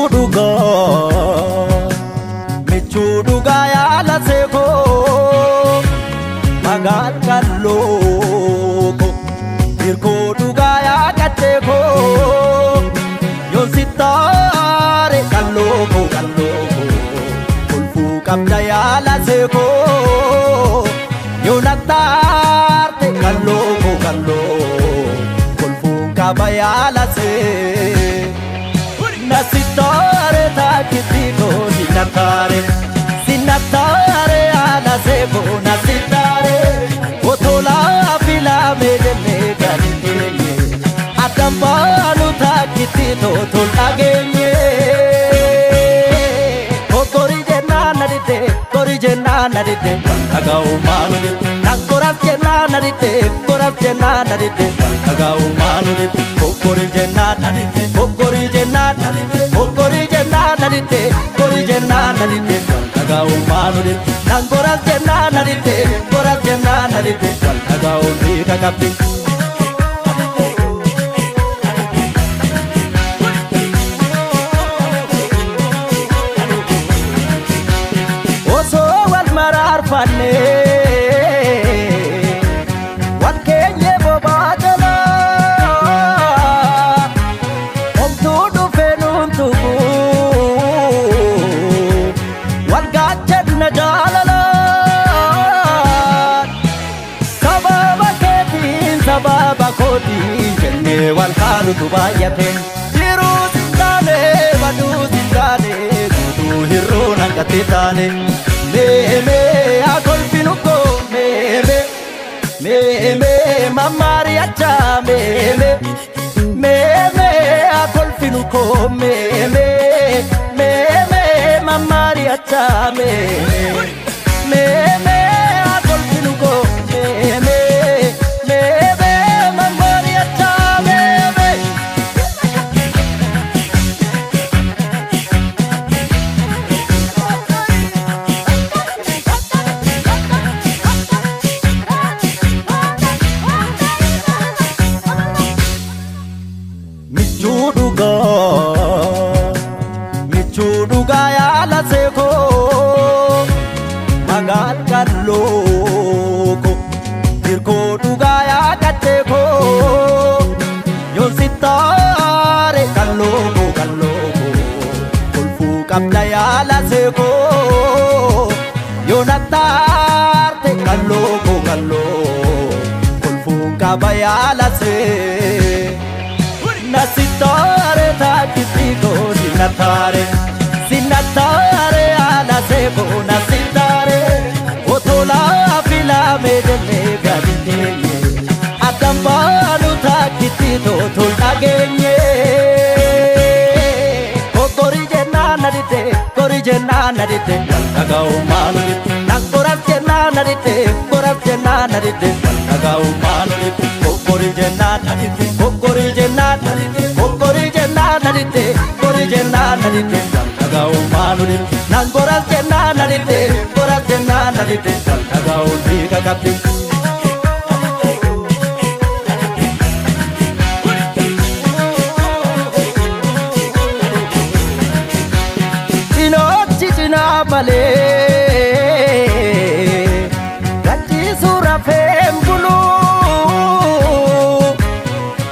Michuu dhugaa, michuu dhugaa yaala seekoo, magaal qal'oo ko, hirkoo dhugaa yaa qaccee koo, yoon sittaare qal'oo ko qal'oo ko, kolfuu qabda yaala seekoo, yoo nattaarte qal'oo ko qal'oo, kolfuun qaba yaala see. Nasitare takkiti ko sinatare, sinatare ala seko nasitare, otola filame jenne gadi teenye, addaan baanu takkiti totol dhageenye. Gori jennaan na didde, gori jennaan na didde, dhaga'u maalu didde. Goras jennaan na didde, goras jennaan na didde, dhaga'u maalu didde. Gori jennaan na didde, gori jennaan na didde, gori jennaan na didde, gori jennaan na didde, dhaga'u maalu didde. Goras jennaan na didde, goras jennaan na didde, dhaga'u ni qabdi. Osoo wal maraarfanne wal keenye bobaa jalaa, homtuu dhufee nuun tuqu, wal gaachanna jaalalaan. Sababa keetiin sababa kootiin jennee wal haalutu baay'ate, jiruus hin taane baduus hin taane, guutuu hir'uun hanqattee taane. Meemee haa kolfinu koo meemee, meemee mammaari'achaa meemee, meemee haa kolfinu koo meemee, meemee mammaari'achaa meemee, meemee haa kolfinu koo meemee, meemee mammaari'achaa meemee. Michuu dhugaa, michuu dhugaa yaala seekoo, magaal qal'oo ko, hirkoo dhugaa yaa qaccee koo, yoon sittaare qal'oo ko qal'oo ko, kolfuu qabda yaala seekoo, yoo nattaarte qal'oo ko qal'oo, kolfuun qaba yaala see. Nasitare takkiti ko sinatare, sinatare ala seko nasitare, otola filame jenne gadi teenye, addaan baanu takkiti totol dhageenye. Gori jennaan na didde, gori jennaan na didde, dhaga'u maalu didde. Goras jennaan na didde, goras jennaan na didde, dhaga'u maalu didde. Gori jennaan na didde, gori jennaan na didde, gori jennaan na didde, gori jennaan na didde, dhaga'u maalu didde. Goras jennaan na didde, goras jennaan na didde, dhaga'u ni qabdi. Cinoochi cinaa malee gachiisuu rafeen buluu,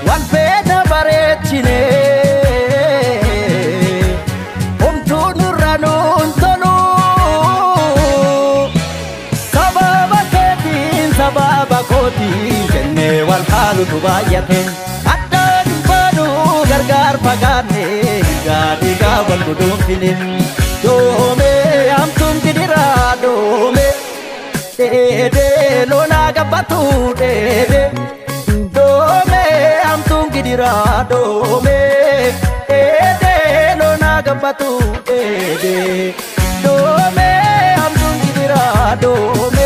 wal feena bareechine, homtuu nurra nuun tolu. Sababa keetiin sababa kootiin jennee wal haalutu baay'ate, addaan hin baanu gargaar fagaanne, dhiigaa dhiigaa wal guduunfine. Doomee hamtuun gidiraa doomee, dheedee loonaa gabbatu dheedee, doomee hamtuun gidiraa doomee, dheedee loonaa gabbatu dheedee, doomee hamtuun gidiraa doomee.